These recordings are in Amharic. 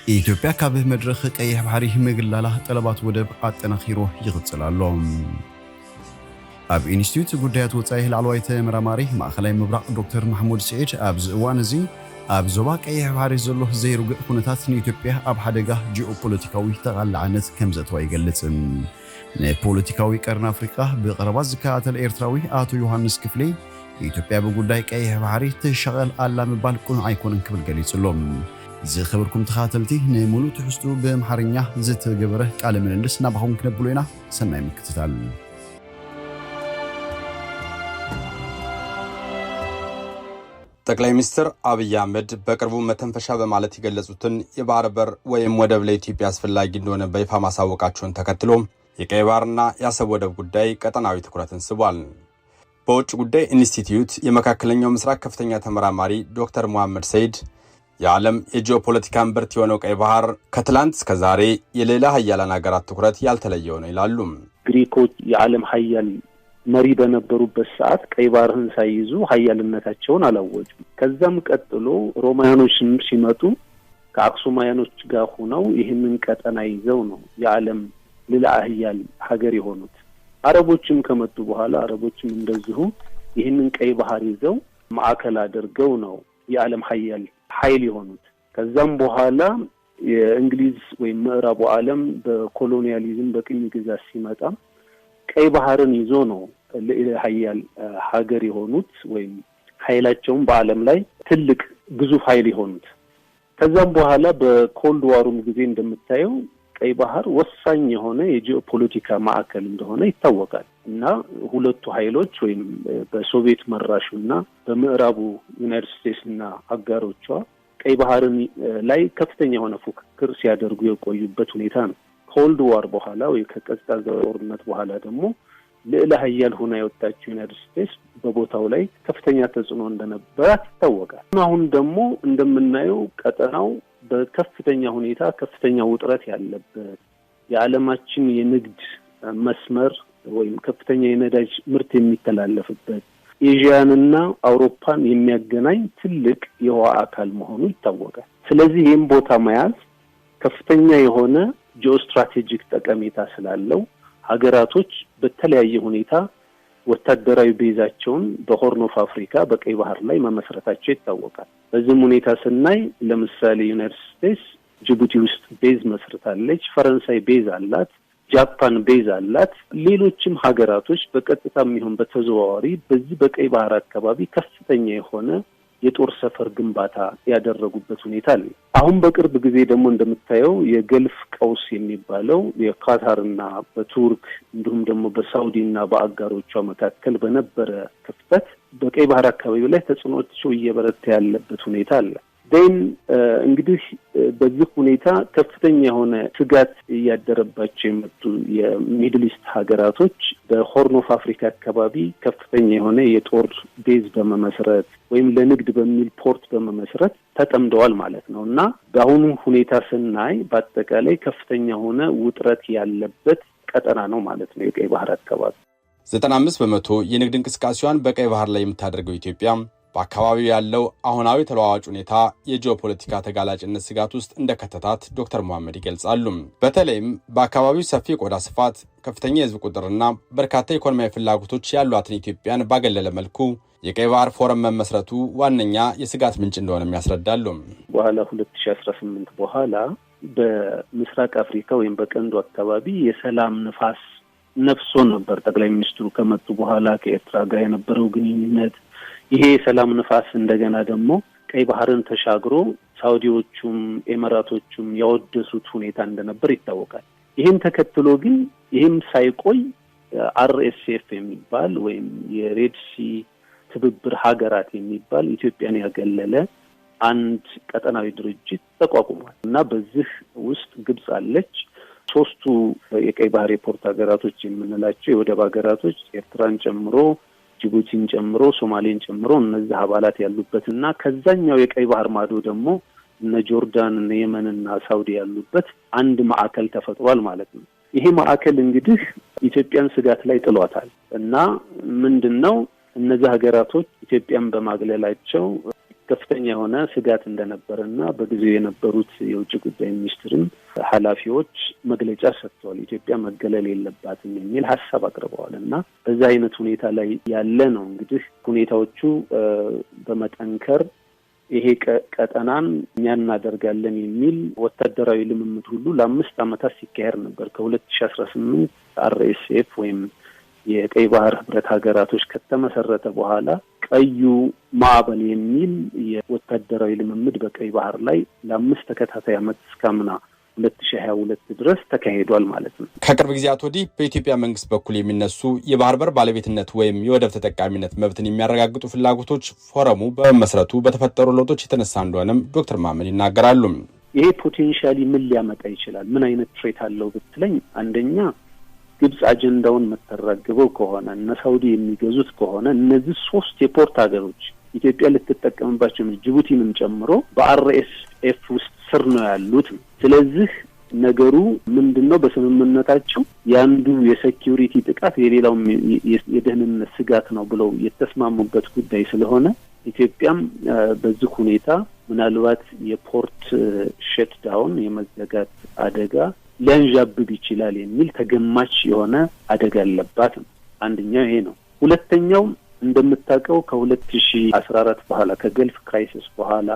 ኢትዮጵያ ካብ መድረኽ ቀይሕ ባሕሪ ምግላላ ጠለባት ወደብ ኣጠናኺሩ ይቕፅል ኣሎ። ኣብ ኢንስቲትዩት ጉዳያት ወፃኢ ላዕለዋይ ተመራማሪ ማእኸላይ ምብራቕ ዶክተር ማሕሙድ ስዒድ፣ ኣብዚ እዋን እዚ ኣብ ዞባ ቀይሕ ባሕሪ ዘሎ ዘይርጉእ ኩነታት ንኢትዮጵያ ኣብ ሓደጋ ጂኦፖለቲካዊ ተቓላዕነት ከም ዘእተዋ ይገልጽ። ንፖለቲካዊ ቀርኒ ኣፍሪቃ ብቐረባ ዝከታተል ኤርትራዊ ኣቶ ዮሃንስ ክፍሌ፣ ኢትዮጵያ ብጉዳይ ቀይሕ ባሕሪ ትሸቐል ኣላ ምባል ቅኑዕ ኣይኮነን ክብል ገሊጹሎ። ዝኸበርኩም ተኸታተልቲ፣ ንሙሉእ ትሕዝትኡ ብኣምሓርኛ ዝተገበረ ቃለ ምልልስ ናባኹም ክነብሎ ኢና። ሰናይ ምክትታል። ጠቅላይ ሚኒስትር አብይ አህመድ በቅርቡ መተንፈሻ በማለት የገለጹትን የባህር በር ወይም ወደብ ለኢትዮጵያ አስፈላጊ እንደሆነ በይፋ ማሳወቃቸውን ተከትሎ የቀይ ባህርና የአሰብ ወደብ ጉዳይ ቀጠናዊ ትኩረትን ስቧል። በውጭ ጉዳይ ኢንስቲትዩት የመካከለኛው ምስራቅ ከፍተኛ ተመራማሪ ዶክተር መሐመድ ሰይድ፣ የዓለም የጂኦፖለቲካ እምብርት የሆነው ቀይ ባህር ከትላንት እስከ ዛሬ የሌላ ሀያላን ሀገራት ትኩረት ያልተለየው ነው ይላሉ። ግሪኮች የዓለም ሀያል መሪ በነበሩበት ሰዓት ቀይ ባህርን ሳይይዙ ሀያልነታቸውን አላወጁም። ከዛም ቀጥሎ ሮማያኖችም ሲመጡ ከአክሱማያኖች ጋር ሆነው ይህንን ቀጠና ይዘው ነው የዓለም ልዕለ ሀያል ሀገር የሆኑት። አረቦችም ከመጡ በኋላ አረቦችም እንደዚሁ ይህንን ቀይ ባህር ይዘው ማዕከል አድርገው ነው የዓለም ሀያል ኃይል የሆኑት። ከዛም በኋላ የእንግሊዝ ወይም ምዕራቡ ዓለም በ colonialism፣ በቅኝ ግዛት ሲመጣ ቀይ ባህርን ይዞ ነው ልዕለ ሀያል ሀገር የሆኑት ወይም ኃይላቸውም በዓለም ላይ ትልቅ ግዙፍ ኃይል የሆኑት። ከዛም በኋላ በ Cold War ኡም ጊዜ እንደምታየው ቀይ ባህር ወሳኝ የሆነ የጂኦፖለቲካ ማዕከል እንደሆነ ይታወቃል። እና ሁለቱ ኃይሎች ወይም በሶቪየት መራሹ እና በምዕራቡ ዩናይትድ ስቴትስ እና አጋሮቿ ቀይ ባህርን ላይ ከፍተኛ የሆነ ፉክክር ሲያደርጉ የቆዩበት ሁኔታ ነው። Cold War በኋላ ወይ ከቀዝቃዛ ጦርነት በኋላ ደግሞ ልዕለ ሀያል ሆና የወጣችው ዩናይትድ ስቴትስ በቦታው ላይ ከፍተኛ ተጽዕኖ እንደነበራት ይታወቃል። አሁን ደግሞ እንደምናየው ቀጠናው በከፍተኛ ሁኔታ ከፍተኛ ውጥረት ያለበት፣ የዓለማችን የንግድ መስመር ወይም ከፍተኛ የነዳጅ ምርት የሚተላለፍበት፣ ኤዥያንና አውሮፓን የሚያገናኝ ትልቅ የውሃ አካል መሆኑ ይታወቃል። ስለዚህ ይህም ቦታ መያዝ ከፍተኛ የሆነ geostrategic ጠቀሜታ ስላለው ሀገራቶች በተለያየ ሁኔታ ወታደራዊ base ኣቸውን በ Horn of Africa፣ በቀይ ባህር ላይ መመስረታቸው ይታወቃል። በዚህም ሁኔታ ስናይ ለምሳሌ ዩናይትድ ስቴትስ ጅቡቲ ውስጥ base መስርታለች። ፈረንሳይ base አላት። ጃፓን base አላት። ሌሎችም ሀገራቶች በቀጥታም ይሁን በተዘዋዋሪ በዚህ በቀይ ባህር አካባቢ ከፍተኛ የሆነ የጦር ሰፈር ግንባታ ያደረጉበት ሁኔታ አለ። አሁን በቅርብ ጊዜ ደግሞ እንደምታየው የ Gulf ቀውስ የሚባለው የካታርና በቱርክ እንዲሁም ደግሞ በሳውዲና በአጋሮቿ መካከል በነበረ ክፍተት በቀይ ባህር አካባቢ ላይ ተጽዕኖቸው እየበረታ ያለበት ሁኔታ አለ። Then እንግዲህ በዚህ ሁኔታ ከፍተኛ የሆነ ስጋት እያደረባቸው የመጡ የ Middle East ሀገራቶች በ Horn of Africa አካባቢ ከፍተኛ የሆነ የጦር base በመመስረት ወይም ለንግድ በሚል port በመመስረት ተጠምደዋል ማለት ነው። እና በአሁኑ ሁኔታ ስናይ በአጠቃላይ ከፍተኛ የሆነ ውጥረት ያለበት ቀጠና ነው ማለት ነው የቀይ ባህር አካባቢ። 95% የንግድ እንቅስቃሴዋን በቀይ ባህር ላይ የምታደርገው ኢትዮጵያ በአካባቢው ያለው አሁናዊ ተለዋዋጭ ሁኔታ የጂኦፖለቲካ ተጋላጭነት ስጋት ውስጥ እንደከተታት ዶክተር መሐመድ ይገልጻሉ። በተለይም በአካባቢው ሰፊ የቆዳ ስፋት፣ ከፍተኛ የህዝብ ቁጥርና በርካታ ኢኮኖሚያዊ ፍላጎቶች ያሏትን ኢትዮጵያን ባገለለ መልኩ የቀይ ባህር ፎረም መመስረቱ ዋነኛ የስጋት ምንጭ እንደሆነም ያስረዳሉ። በኋላ 2018 በኋላ በምስራቅ አፍሪካ ወይም በቀንዱ አካባቢ የሰላም ንፋስ ነፍሶ ነበር። ጠቅላይ ሚኒስትሩ ከመጡ በኋላ ከኤርትራ ጋር የነበረው ግንኙነት፣ ይሄ የሰላም ንፋስ እንደገና ደግሞ ቀይ ባህርን ተሻግሮ ሳውዲዎቹም ኤመራቶቹም ያወደሱት ሁኔታ እንደነበር ይታወቃል። ይህን ተከትሎ ግን ይህም ሳይቆይ RSF የሚባል ወይም የ Red Sea ትብብር ሀገራት የሚባል ኢትዮጵያን ያገለለ አንድ ቀጠናዊ ድርጅት ተቋቁሟል። እና በዚህ ውስጥ ግብጽ አለች። ሶስቱ የቀይ ባህር የ port ሀገራቶች የምንላቸው የወደብ ሀገራቶች ኤርትራን ጨምሮ፣ ጅቡቲን ጨምሮ፣ ሶማሌን ጨምሮ እነዚህ አባላት ያሉበት እና ከዛኛው የቀይ ባህር ማዶ ደግሞ እነ ጆርዳን፣ እነ የመን እና ሳውዲ ያሉበት አንድ ማዕከል ተፈጥሯል ማለት ነው። ይሄ ማዕከል እንግዲህ ኢትዮጵያን ስጋት ላይ ጥሏታል። እና ምንድን ነው፣ እነዚህ ሀገራቶች ኢትዮጵያን በማግለላቸው ከፍተኛ የሆነ ስጋት እንደነበረ እና በጊዜው የነበሩት የውጭ ጉዳይ ሚኒስትርም ኃላፊዎች መግለጫ ሰጥተዋል። ኢትዮጵያ መገለል የለባትም የሚል ሀሳብ አቅርበዋል እና በዛ አይነት ሁኔታ ላይ ያለ ነው። እንግዲህ ሁኔታዎቹ በመጠንከር ይሄ ቀጠናን እኛ እናደርጋለን የሚል ወታደራዊ ልምምድ ሁሉ ለ5 ዓመታት ሲካሄድ ነበር። ከ2018 RSF ወይም የቀይ ባህር ህብረት ሀገራቶች ከተመሰረተ በኋላ ቀዩ ማዕበል የሚል የወታደራዊ ልምምድ በቀይ ባህር ላይ ለ5 ተከታታይ ዓመት እስከ አምና 2022 ድረስ ተካሂዷል ማለት ነው። ከቅርብ ጊዜያት ወዲህ በኢትዮጵያ መንግስት በኩል የሚነሱ የባህር በር ባለቤትነት ወይም የወደብ ተጠቃሚነት መብትን የሚያረጋግጡ ፍላጎቶች ፎረሙ በመመስረቱ በተፈጠሩ ለውጦች የተነሳ እንደሆነም ዶክተር መሐመድ ይናገራሉ። ይሄ potentially ምን ሊያመጣ ይችላል? ምን አይነት threat አለው ብትለኝ፣ አንደኛ ግብጽ አጀንዳውን የምታራግበው ከሆነ፣ እነ ሳውዲ የሚገዙት ከሆነ፣ እነዚህ 3 የ port ሀገሮች ኢትዮጵያ ልትጠቀምባቸው ጅቡቲንም ጨምሮ በ RSF ውስጥ ስር ነው ያሉት። ስለዚህ ነገሩ ምንድነው? በስምምነታቸው የአንዱ የ security ጥቃት የሌላው የደህንነት ስጋት ነው ብለው የተስማሙበት ጉዳይ ስለሆነ ኢትዮጵያም በዚህ ሁኔታ ምናልባት የ port shutdown የመዘጋት አደጋ ሊያንዣብብ ይችላል የሚል ተገማች የሆነ አደጋ አለባት። አንደኛው ይሄ ነው። ሁለተኛው እንደምታውቀው ከ2014 በኋላ፣ ከ Gulf crisis በኋላ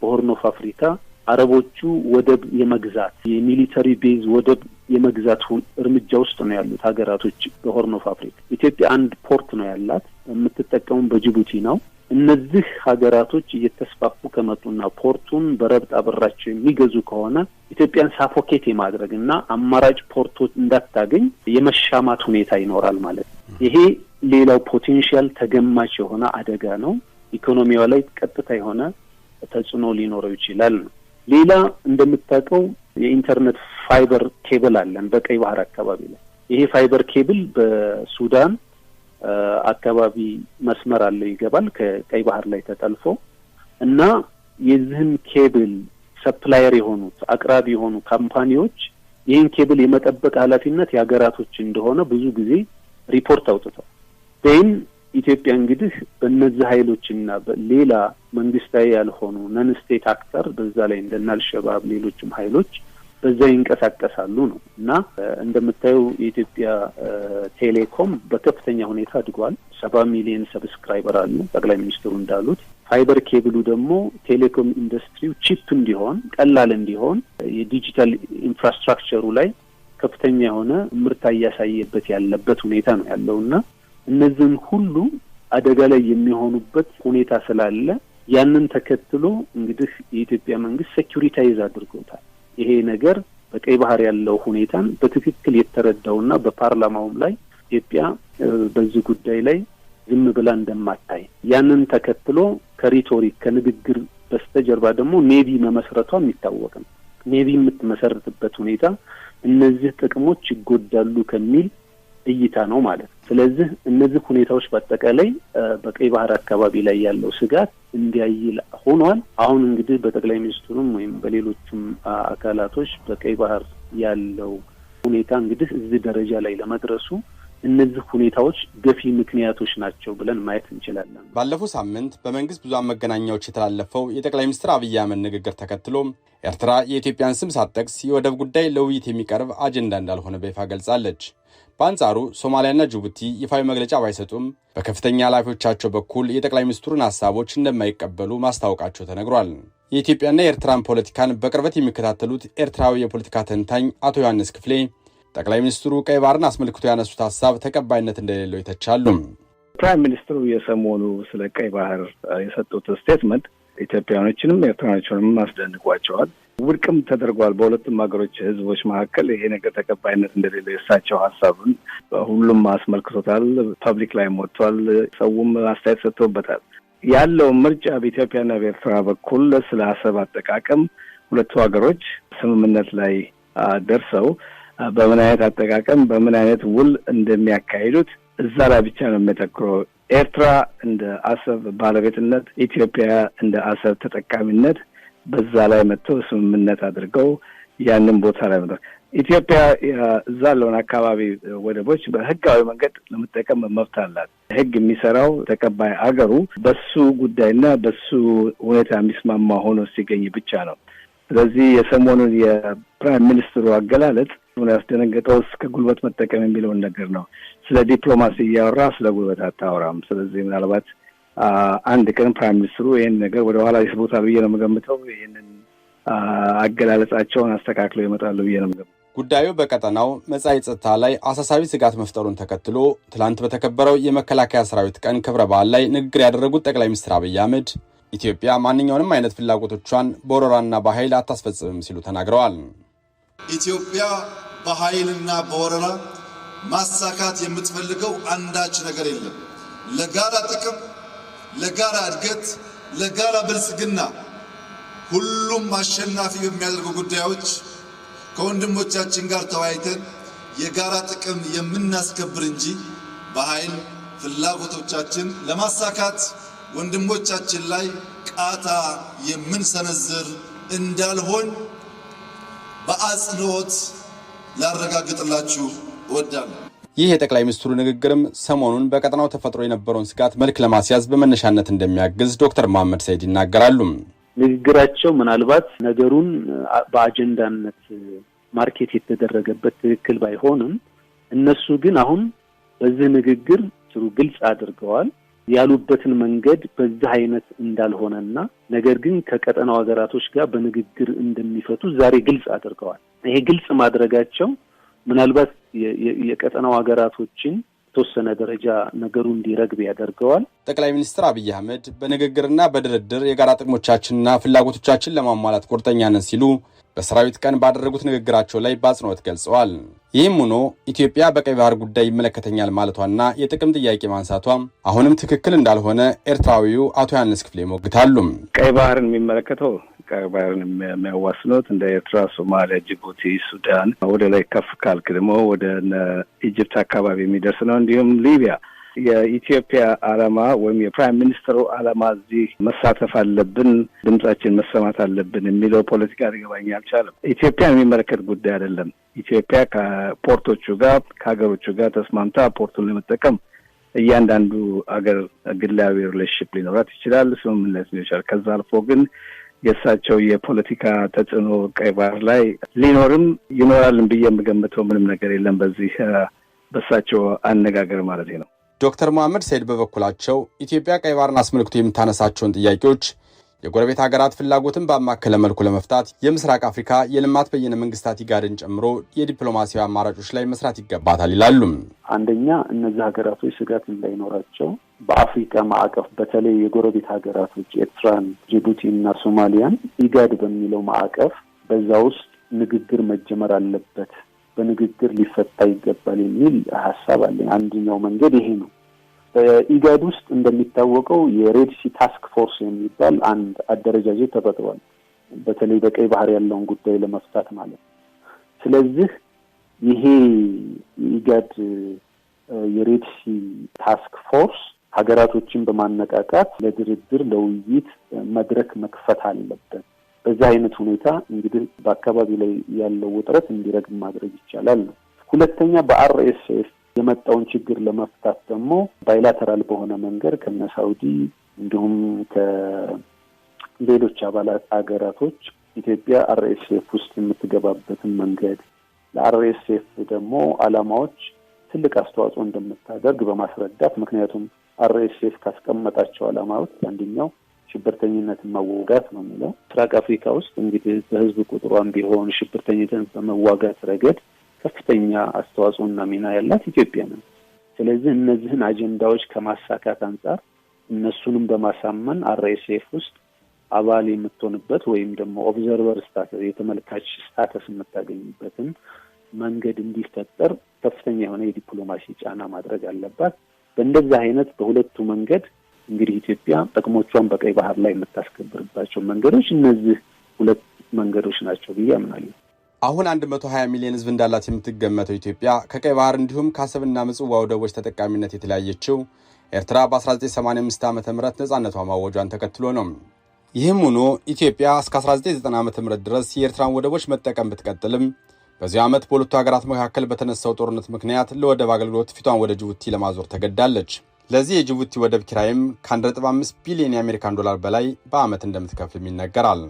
በ Horn of Africa አረቦቹ ወደብ የመግዛት፣ የ military base ወደብ የመግዛት እርምጃ ውስጥ ነው ያሉት ሀገራቶች በ Horn of Africa። ኢትዮጵያ አንድ port ነው ያላት፣ የምትጠቀሙ በጅቡቲ ነው። እነዚህ ሀገራቶች እየተስፋፉ ከመጡና port ኡን በረብጣ ብራቸው የሚገዙ ከሆነ ኢትዮጵያን suffocate የማድረግ እና አማራጭ port ኦች እንዳታገኝ የመሻማት ሁኔታ ይኖራል ማለት ነው። ይሄ ሌላው potential ተገማች የሆነ አደጋ ነው። ኢኮኖሚዋ ላይ ቀጥታ የሆነ ተጽዕኖ ሊኖረው ይችላል ነው። ሌላ እንደምታውቀው የኢንተርኔት fiber cable አለን በቀይ ባህር አካባቢ ላይ። ይሄ fiber cable በሱዳን አካባቢ መስመር አለው፣ ይገባል ከቀይ ባህር ላይ ተጠልፎ። እና የዚህን cable supplier የሆኑት፣ አቅራቢ የሆኑ company ዎች ይህን ኬብል የመጠበቅ ኃላፊነት የሀገራቶች እንደሆነ ብዙ ጊዜ ሪፖርት አውጥተው then ኢትዮጵያ እንግዲህ በእነዚህ ኃይሎችና ሌላ መንግስታዊ ያልሆኑ non state actor በዛ ላይ እንደነ አልሸባብ ሌሎችም ኃይሎች በዛ ይንቀሳቀሳሉ ነው። እና እንደምታየው የኢትዮጵያ ቴሌኮም በከፍተኛ ሁኔታ አድጓል። 70 ሚሊዮን subscriber አሉ ጠቅላይ ሚኒስትሩ እንዳሉት። Fiber cable ኡ ደግሞ ቴሌኮም ኢንዱስትሪው cheap እንዲሆን፣ ቀላል እንዲሆን፣ የ digital infrastructure ኡ ላይ ከፍተኛ የሆነ ምርታ እያሳየበት ያለበት ሁኔታ ነው ያለው። እና እነዚህን ሁሉ አደጋ ላይ የሚሆኑበት ሁኔታ ስላለ ያንን ተከትሎ እንግዲህ የኢትዮጵያ መንግስት securitize አድርጎታል። ይሄ ነገር በቀይ ባህር ያለው ሁኔታን በትክክል የተረዳውና በፓርላማውም ላይ ኢትዮጵያ በዚህ ጉዳይ ላይ ዝም ብላ እንደማታይ፣ ያንን ተከትሎ ከ rhetoric ከንግግር በስተጀርባ ደግሞ navy መመስረቷ የሚታወቅ ነው። Navy የምትመሰርትበት ሁኔታ እነዚህ ጥቅሞች ይጎዳሉ ከሚል እይታ ነው ማለት ነው። ስለዚህ እነዚህ ሁኔታዎች በአጠቃላይ በቀይ ባህር አካባቢ ላይ ያለው ስጋት እንዲያይል ሆኗል። አሁን እንግዲህ በጠቅላይ ሚኒስትሩም ወይም በሌሎቹም አካላቶች በቀይ ባህር ያለው ሁኔታ እንግዲህ እዚህ ደረጃ ላይ ለመድረሱ እነዚህ ሁኔታዎች ገፊ ምክንያቶች ናቸው ብለን ማየት እንችላለን። ባለፈው ሳምንት በመንግስት ብዙሃን መገናኛዎች የተላለፈው የጠቅላይ ሚኒስትር አብይ አህመድ ንግግር ተከትሎ ኤርትራ የኢትዮጵያን ስም ሳትጠቅስ የወደብ ጉዳይ ለውይይት የሚቀርብ አጀንዳ እንዳልሆነ በይፋ ገልጻለች። በአንጻሩ ሶማሊያና ጅቡቲ ይፋዊ መግለጫ ባይሰጡም በከፍተኛ ኃላፊዎቻቸው በኩል የጠቅላይ ሚኒስትሩን ሀሳቦች እንደማይቀበሉ ማስታወቃቸው ተነግሯል። የኢትዮጵያና የኤርትራን ፖለቲካን በቅርበት የሚከታተሉት ኤርትራዊ የፖለቲካ ተንታኝ አቶ ዮሐንስ ክፍሌ ጠቅላይ ሚኒስትሩ ቀይ ባህርን አስመልክቶ ያነሱት ሀሳብ ተቀባይነት እንደሌለው ይተቻሉ። Prime Minister ኡ የሰሞኑ ስለ ቀይ ባህር የሰጡት statement ኢትዮጵያኖችንም ኤርትራኖችንም አስደንቋቸዋል። ውድቅም ተደርጓል። በሁለቱም ሀገሮች ህዝቦች መካከል ይሄ ነገር ተቀባይነት እንደሌለው የእሳቸው ሀሳብን ሁሉም አስመልክቶታል። Public ላይም ወጥቷል። ሰውም አስተያየት ሰጥቶበታል። ያለው ምርጫ በኢትዮጵያና በኤርትራ በኩል ስለ አሰብ አጠቃቀም ሁለቱ ሀገሮች ስምምነት ላይ ደርሰው በምን አይነት አጠቃቀም በምን አይነት ውል እንደሚያካሂዱት እዛ ላይ ብቻ ነው የሚያተኩረው። ኤርትራ እንደ አሰብ ባለቤትነት፣ ኢትዮጵያ እንደ አሰብ ተጠቃሚነት በዛ ላይ መጥተው ስምምነት አድርገው ያንን ቦታ ላይ መጥተው ኢትዮጵያ እዛ ያለውን አካባቢ ወደቦች በህጋዊ መንገድ ለመጠቀም መብት አላት። ህግ የሚሰራው ተቀባይ አገሩ በሱ ጉዳይና በሱ ሁኔታ የሚስማማ ሆኖ ሲገኝ ብቻ ነው። ስለዚህ የሰሞኑን የ prime minister ኡ አገላለጽ ያስደነገጠው እስከ ጉልበት መጠቀም የሚለውን ነገር ነው። ስለ ዲፕሎማሲ እያወራ ስለ ጉልበት አታወራም። ስለዚህ ምናልባት አንድ ቀን prime minister ኡ ይህን ነገር ወደ ኋላ ይስቡታል ብዬ ነው የምገምተው። ይህንን አገላለጻቸውን አስተካክለው ይመጣሉ ብዬ ነው የምገምተው። ጉዳዩ በቀጠናው መጻኢ ጸጥታ ላይ አሳሳቢ ስጋት መፍጠሩን ተከትሎ ትላንት በተከበረው የመከላከያ ሰራዊት ቀን ክብረ በዓል ላይ ንግግር ያደረጉት ጠቅላይ ሚኒስትር አብይ አህመድ ኢትዮጵያ ማንኛውንም አይነት ፍላጎቶቿን በወረራና በኃይል አታስፈጽምም ሲሉ ተናግረዋል። ኢትዮጵያ በኃይልና በወረራ ማሳካት የምትፈልገው አንዳች ነገር የለም። ለጋራ ጥቅም፣ ለጋራ እድገት፣ ለጋራ ብልጽግና ሁሉም አሸናፊ በሚያደርጉ ጉዳዮች ከወንድሞቻችን ጋር ተወያይተን የጋራ ጥቅም የምናስከብር እንጂ በኃይል ፍላጎቶቻችን ለማሳካት ወንድሞቻችን ላይ ቃታ የምንሰነዝር እንዳልሆን በአጽንኦት ላረጋግጥላችሁ እወዳለሁ። ይህ የጠቅላይ ሚኒስትሩ ንግግርም ሰሞኑን በቀጠናው ተፈጥሮ የነበረውን ስጋት መልክ ለማስያዝ በመነሻነት እንደሚያግዝ ዶክተር መሐመድ ሰይድ ይናገራሉ። ንግግራቸው ምናልባት ነገሩን በአጀንዳነት market የተደረገበት ትክክል ባይሆንም እነሱ ግን አሁን በዚህ ንግግር ጥሩ ግልጽ አድርገዋል። ያሉበትን መንገድ በዚህ አይነት እንዳልሆነና ነገር ግን ከቀጠናው ሀገራቶች ጋር በንግግር እንደሚፈቱ ዛሬ ግልጽ አድርገዋል። ይሄ ግልጽ ማድረጋቸው ምናልባት የቀጠናው ሀገራቶችን የተወሰነ ደረጃ ነገሩ እንዲረግብ ያደርገዋል። ጠቅላይ ሚኒስትር አብይ አህመድ በንግግርና በድርድር የጋራ ጥቅሞቻችንና ፍላጎቶቻችን ለማሟላት ቁርጠኛ ነን ሲሉ በሰራዊት ቀን ባደረጉት ንግግራቸው ላይ በአጽንኦት ገልጸዋል። ይህም ሆኖ ኢትዮጵያ በቀይ ባህር ጉዳይ ይመለከተኛል ማለቷና የጥቅም ጥያቄ ማንሳቷ አሁንም ትክክል እንዳልሆነ ኤርትራዊው አቶ ዮሐንስ ክፍሌ ይሞግታሉ። ቀይ ባህርን የሚመለከተው ቀይ ባህርን የሚያዋስኑት እንደ ኤርትራ፣ ሶማሊያ፣ ጅቡቲ፣ ሱዳን፣ ወደ ላይ ከፍ ካልክ ደግሞ ወደ Egypt አካባቢ የሚደርስ ነው። እንዲሁም ሊቢያ። የኢትዮጵያ ዓላማ ወይም የ prime minister ኡ ዓላማ እዚህ መሳተፍ አለብን፣ ድምጻችን መሰማት አለብን የሚለው ፖለቲካ ሊገባኝ አልቻለም። ኢትዮጵያን የሚመለከት ጉዳይ አይደለም። ኢትዮጵያ ከ port ኦቹ ጋር ከሀገሮቹ ጋር ተስማምታ port ኡን ለመጠቀም እያንዳንዱ ሀገር ግላዊ relationship ሊኖራት ይችላል፣ ስምምነት ሊኖር ይችላል። ከዛ አልፎ ግን የእሳቸው የፖለቲካ ተጽዕኖ ቀይ ባህር ላይ ሊኖርም ይኖራልን ብዬ የምገምተው ምንም ነገር የለም፣ በዚህ በእሳቸው አነጋገር ማለት ነው። ዶክተር መሐመድ ሰይድ በበኩላቸው ኢትዮጵያ ቀይ ባህርን አስመልክቶ የምታነሳቸውን ጥያቄዎች የጎረቤት ሀገራት ፍላጎትን ባማከለ መልኩ ለመፍታት የምስራቅ አፍሪካ የልማት በይነ መንግስታት ኢጋድን ጨምሮ የዲፕሎማሲያዊ አማራጮች ላይ መስራት ይገባታል ይላሉ። አንደኛ እነዚህ ሀገራቶች ስጋት እንዳይኖራቸው በአፍሪካ ማዕቀፍ በተለይ የጎረቤት ሀገራቶች ኤርትራን፣ ጅቡቲ እና ሶማሊያን ኢጋድ በሚለው ማዕቀፍ በዛ ውስጥ ንግግር መጀመር አለበት፣ በንግግር ሊፈታ ይገባል የሚል ሀሳብ አለኝ። አንደኛው መንገድ ይሄ ነው። በኢጋድ ውስጥ እንደሚታወቀው የ Red Sea Task Force የሚባል አንድ አደረጃጀት ተፈጥሯል። በተለይ በቀይ ባህር ያለውን ጉዳይ ለመፍታት ማለት ነው። ስለዚህ ይሄ የኢጋድ የ Red Sea Task Force ሀገራቶችን በማነቃቃት ለድርድር ለውይይት መድረክ መክፈት አለበት። በዛ አይነት ሁኔታ እንግዲህ በአካባቢው ላይ ያለው ውጥረት እንዲረግብ ማድረግ ይቻላል ነው። ሁለተኛ በ RSF የመጣውን ችግር ለመፍታት ደግሞ bilateral በሆነ መንገድ ከነ ሳውዲ እንዲሁም ከሌሎች አባላት ሀገራቶች ኢትዮጵያ RSF ውስጥ የምትገባበትን መንገድ ለ RSF ደግሞ ዓላማዎች ትልቅ አስተዋጽኦ እንደምታደርግ በማስረዳት፣ ምክንያቱም RSF ካስቀመጣቸው ዓላማዎች አንደኛው ሽብርተኝነትን መዋጋት ነው የሚለው። ምስራቅ አፍሪካ ውስጥ እንግዲህ በህዝብ ቁጥሯን ቢሆን ሽብርተኝነትን በመዋጋት ረገድ ከፍተኛ አስተዋጽኦና ሚና ያላት ኢትዮጵያ ነው። ስለዚህ እነዚህን አጀንዳዎች ከማሳካት አንጻር እነሱንም በማሳመን RSF ውስጥ አባል የምትሆንበት ወይም ደግሞ observer status የተመልካች status የምታገኝበትን መንገድ እንዲፈጠር ከፍተኛ የሆነ የዲፕሎማሲ ጫና ማድረግ አለባት። በእንደዚህ አይነት በሁለቱ መንገድ እንግዲህ ኢትዮጵያ ጥቅሞቿን በቀይ ባህር ላይ የምታስከብርባቸው መንገዶች እነዚህ ሁለት መንገዶች ናቸው ብዬ አምናለሁ። አሁን 120 ሚሊዮን ህዝብ እንዳላት የምትገመተው ኢትዮጵያ ከቀይ ባህር እንዲሁም ከአሰብና ምጽዋ ወደቦች ተጠቃሚነት የተለያየችው ኤርትራ በ1985 ዓ.ም ነፃነቷ ማወጇን ተከትሎ ነው። ይህም ሆኖ ኢትዮጵያ እስከ 1990 ዓ.ም ድረስ የኤርትራን ወደቦች መጠቀም ብትቀጥልም በዚህ ዓመት በሁለቱ ሀገራት መካከል በተነሳው ጦርነት ምክንያት ለወደብ አገልግሎት ፊቷን ወደ ጅቡቲ ለማዞር ተገዳለች። ለዚህ የጅቡቲ ወደብ ኪራይም ከ1.5 ቢሊዮን የአሜሪካን ዶላር በላይ በዓመት እንደምትከፍልም ይነገራል።